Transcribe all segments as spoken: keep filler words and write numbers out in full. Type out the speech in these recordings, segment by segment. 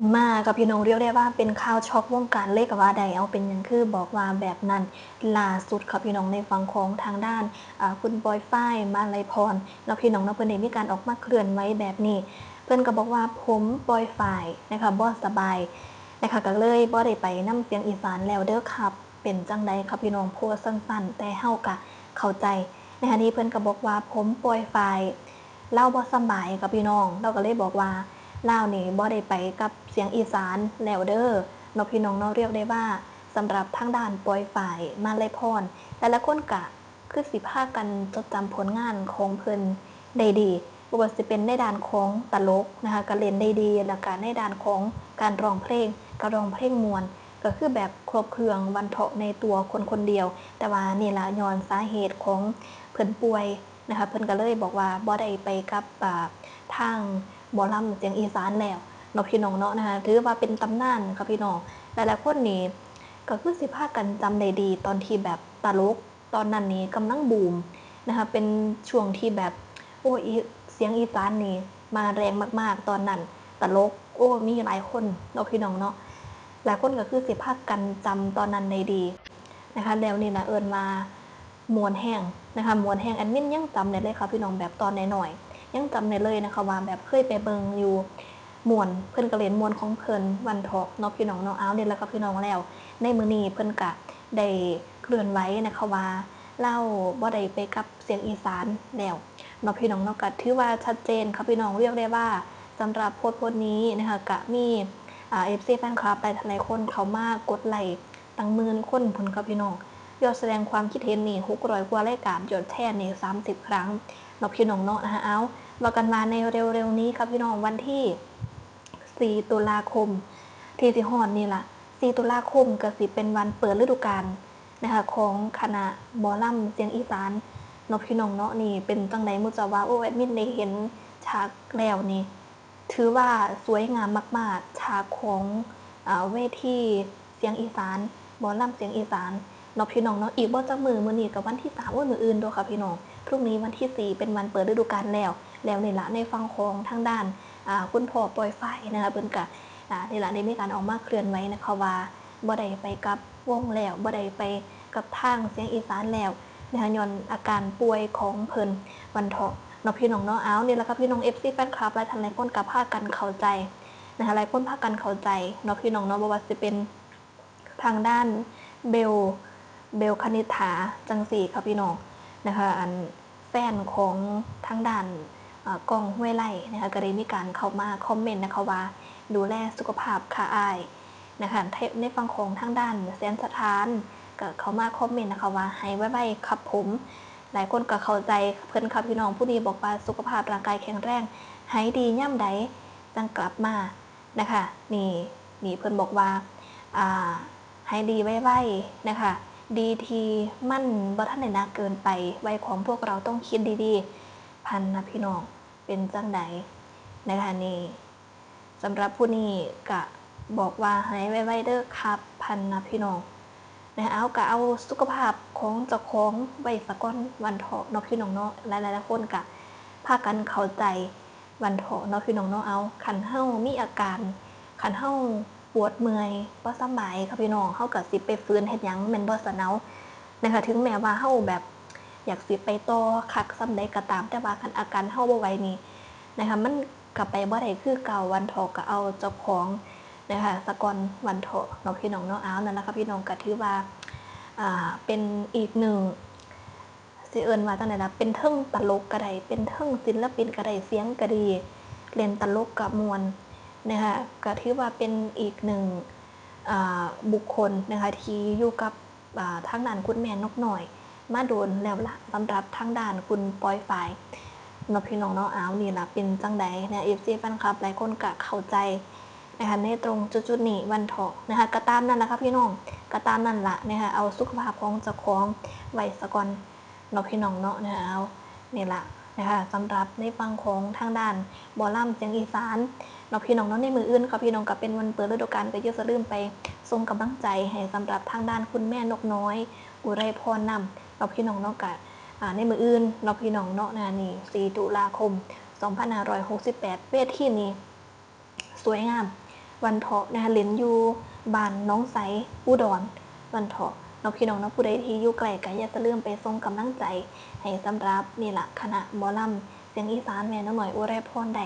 มาค่ะพี่น้อง เรียกได้ว่าเป็นข่าวช็อกวงการเลยก็ว่าได้ เอา เป็นหยังคือบอกว่าแบบนั้น ล่าสุดค่ะพี่น้อง ในฝั่งของทางด้าน อ่า คุณปอยฝ้าย มาลัยพรเนาะพี่น้องเนาะ เพิ่นได้มีการออกมาเคลื่อนไหวแบบนี้ เพิ่นก็บอกว่า "ผมปอยฝ้ายนะคะ บ่สบายนะคะ ก็เลยบ่ได้ไปนำเสียงอีสานแล้วเด้อครับ" เป็นจั่งใดครับพี่น้อง โพสต์สั้นๆ แต่เฮาก็เข้าใจนะคะ นี่เพิ่นก็บอกว่า "ผมปอยฝ้าย ลาวบ่สำบายครับพี่น้อง" ลาวก็เลยบอกว่า ลาวนี่บ่ได้ไปกับเสียงอีสานแล้วเด้อเนาะพี่น้องเนาะ เรียกได้ว่าสำหรับทางด้านปอยฝ้าย มาลัยพร หลายๆคนก็คือสิพากันจดจำผลงานของเพิ่นได้ดี บ่ว่าสิเป็นในด้านของตลกนะคะ ก็เล่นได้ดี แล้วก็ในด้านของการร้องเพลง ก็ร้องเพลงม่วน ก็คือแบบครบเครื่องวันเถาะในตัวคนคนเดียว แต่ว่านี่ล่ะ ย้อนสาเหตุของเพิ่นป่วยนะคะ เพิ่นก็เลยบอกว่าบ่ได้ไปกับ อ่า ทางหมอลำเสียงอีสานแล้วเนาะพี่น้องเนาะนะคะ ถือว่าเป็นตำนานค่ะพี่น้อง หลายๆคนนี่ก็คือสิพากันจำได้ดี ตอนที่แบบตลกตอนนั้นนี่กำลังบูมนะคะ เป็นช่วงที่แบบ โอ้ อี เสียงอีสานนี่มาแรงมากๆ ตอนนั้น ตลก โอ้ มีหลายคนเนาะพี่น้องเนาะ หลายคนก็คือสิพากันจำตอนนั้นได้ดีนะคะ แล้วนี่นะเอิ้นว่าม่วนแฮงนะคะ ม่วนแฮง แอดมินยังจำได้เลยค่ะพี่น้อง แบบตอนน้อยๆ ยังจำได้เลยนะคะ ว่าแบบเคยไปเบิ่งอยู่ ม่วน เพิ่นก็เล่นม่วนของเพิ่นวันเถาะเนาะพี่น้องเนาะ เอา นี่ล่ะค่ะพี่น้อง แล้วในมื้อนี้เพิ่นก็ได้เคลื่อนไหวนะคะ ว่าลาวบ่ได้ไปกับเสียงอีสานแล้วเนาะพี่น้องเนาะ ก็ถือว่าชัดเจนค่ะพี่น้อง เรียกได้ว่าสำหรับโพสต์โพสต์นี้นะคะ ก็มี อ่า เอฟซี แฟนคลับหลายๆคนเข้ามากดไลค์ตั้งหมื่นคนพุ้นค่ะพี่น้อง ยอดแสดงความคิดเห็นนี่หกร้อยกว่ารายการ ยอดแชร์นี่สามสิบครั้งเนาะพี่น้องเนาะนะคะ เอา ว่ากันว่าในเร็วๆนี้ค่ะพี่น้อง วันที่สี่ตุลาคมที่สิฮอดนี่ล่ะ สี่ตุลาคมก็สิเป็นวันเปิดฤดูกาลนะคะ ของคณะหมอลำเสียงอีสานเนาะพี่น้องเนาะ นี่เป็นจั่งใดมุจะว่า โอ้ แอดมินได้เห็นฉากแล้วนี่ ถือว่าสวยงามมากๆ ฉากของ อ่า เวทีเสียงอีสาน หมอลำเสียงอีสานเนาะพี่น้องเนาะ อีกบ่จักมื้อ มื้อนี้ก็วันที่สาม โอ้ย มื้ออื่นโดค่ะพี่น้อง พรุ่งนี้วันที่สี่เป็นวันเปิดฤดูกาลแล้ว แล้วนี่ล่ะ ในฝั่งของทางด้าน อ่า คุณพ่อปอยฝ้ายนะคะ เพิ่นก็ อ่า นี่ล่ะ ได้มีการออกมาเคลื่อนไหวนะคะ ว่าบ่ได้ไปกับวงแล้ว บ่ได้ไปกับทางเสียงอีสานแล้วนะคะ ย้อนอาการป่วยของเพิ่นวันเถาะเนาะพี่น้องเนาะ เอา นี่ล่ะค่ะพี่น้อง เอฟซี แฟนคลับ หลายท่านหลายคนก็พากันเข้าใจนะคะ หลายคนพากันเข้าใจเนาะพี่น้องเนาะ บ่ว่าสิเป็นทางด้านเบล เบลคณิษฐาจั่งซี้ค่ะพี่น้องนะคะ อัน แฟนของทางด้าน เอ่อ ก้อง ห้วยไร่นะคะ ก็ได้มีการเข้ามาคอมเมนต์นะคะ ว่าดูแลสุขภาพค่ะอ้ายนะคะ ใน ในฝั่งของทางด้านแสนสถานก็เข้ามาคอมเมนต์นะคะ ว่าหายไวๆครับผม หลายคนก็เข้าใจเพิ่นค่ะพี่น้อง ผู้นี้บอกว่าสุขภาพร่างกายแข็งแรง หายดียามใดจั่งกลับมานะคะ นี่ นี่เพิ่นบอกว่า อ่า หายดีไวๆนะคะ ดีที่มันบ่ทันได้หนักเกินไป วัยของพวกเราต้องคิดดีๆ พันนะพี่น้อง เป็นจั่งใดนะคะ นี่ สำหรับผู้นี้ก็บอกว่าหายไวๆเด้อครับ พันนะพี่น้องนะคะ เอา ก็เอาสุขภาพของเจ้าของไว้ซะก่อนวันเถาะเนาะพี่น้องเนาะ หลายๆคนก็พากันเข้าใจวันเถาะเนาะพี่น้องเนาะ เอา คันเฮามีอาการ คันเฮาปวดเมื่อย บ่สำบายค่ะพี่น้อง เฮาก็สิไปฝืนเฮ็ดหยังแม่นบ่ซะเนาะ นะคะ ถึงแม้ว่าเฮาแบบอยากสิไปต่อคักส่ำใดก็ตาม แต่ว่าคันอาการเฮาบ่ไหวนี่นะคะ มันก็ไปบ่ได้คือเก่า วันเถาะก็เอาเจ้าของนะคะ ซะก่อนวันเถาะเนาะพี่น้องเนาะ เอา นั่นล่ะค่ะพี่น้อง ก็ถือว่า อ่า เป็นอีกหนึ่ง สิเอิ้นว่าจั่งใดล่ะ เป็นเทิงตลกก็ได้ เป็นเทิงศิลปินก็ได้ เสียงก็ดี เล่นตลกก็ม่วนนะคะ ก็ถือว่าเป็นอีกหนึ่ง อ่า บุคคลนะคะ ที่อยู่กับ อ่า ทางด้านคุณแม่นกน้อยมาโดนแล้วล่ะ สำหรับทางด้านคุณปอยฝ้ายเนาะพี่น้องเนาะ เอา นี่ล่ะ เป็นจั่งใดนะ เอฟซี แฟนคลับหลายคนก็เข้าใจนะคะ ในตรงจุดๆนี้วันเถาะนะคะ ก็ตามนั่นล่ะค่ะพี่น้อง ก็ตามนั่นล่ะนะคะ เอาสุขภาพของเจ้าของไว้ซะก่อน เนาะพี่น้องเนาะนะคะ เอา นี่ล่ะนะคะ สำหรับในฝั่งของทางด้านหมอลำเสียงอีสานเนาะพี่น้องเนาะ ในมื้ออื่นค่ะพี่น้อง ก็เป็นวันเปิดฤดูกาล ก็อย่าลืมไปส่งกำลังใจให้สำหรับทางด้านคุณแม่นกน้อย อุไรพรนำเนาะพี่น้องเนาะ ก็ อ่า ในมื้ออื่นเนาะพี่น้องเนาะ นะคะ นี่ สี่ตุลาคมสองพันห้าร้อยหกสิบแปด เวทีนี้ สวยงาม วันเถาะนะคะ เล่นอยู่บ้านหนองไส อุดร วันเถาะเนาะพี่น้องเนาะ ผู้ใดที่อยู่ไกลก็อย่าลืมไปส่งกำลังใจให้สำหรับนี่ล่ะ คณะหมอลำเสียงอีสานแม่นกน้อยอุไรพรได้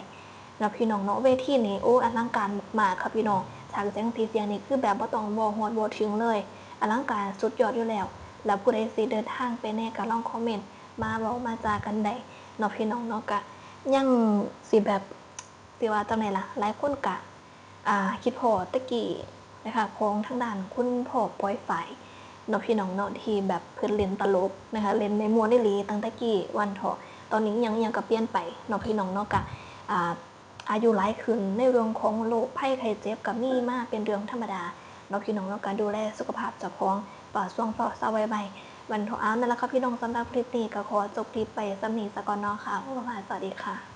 เนาะพี่น้องเนาะ เวทีนี่ โอ้ อลังการมากๆ ค่ะพี่น้อง ฉากแสงสีเสียงนี่คือแบบบ่ต้องเว้าฮอดเว้าถึงเลย อลังการสุดยอดอยู่แล้ว แล้วผู้ใดสิเดินทางไปแหน่ก็ลองคอมเมนต์มาเว้ามาจากันได้เนาะพี่น้องเนาะ ก็ยังสิแบบ สิว่าจั่งใดล่ะ หลายคนก็ อ่า คิดฮอดแต่กี้นะคะ ของทางด้านคุณพ่อปอยฝายเนาะพี่น้องเนาะ ที่แบบเพิ่นเล่นตลกนะคะ เล่นได้ม่วนอีหลีตั้งแต่กี้วันเถาะ ตอนนี้อิหยังอิหยังก็เปลี่ยนไปเนาะพี่น้องเนาะ ก็ อ่า อายุหลายขึ้น ในเรื่องของโรคภัยไข้เจ็บก็มีมาเป็นเรื่องธรรมดาเนาะพี่น้องเนาะ ก็ดูแลสุขภาพเจ้าของ ปลอดซ่วงปลอดเซาไวๆ วันเถาะ เอา นั่นล่ะค่ะพี่น้อง สำหรับคลิปนี้ก็ขอจบคลิปไปส่ำนี้ซะก่อนเนาะค่ะ โอ้ สวัสดีค่ะ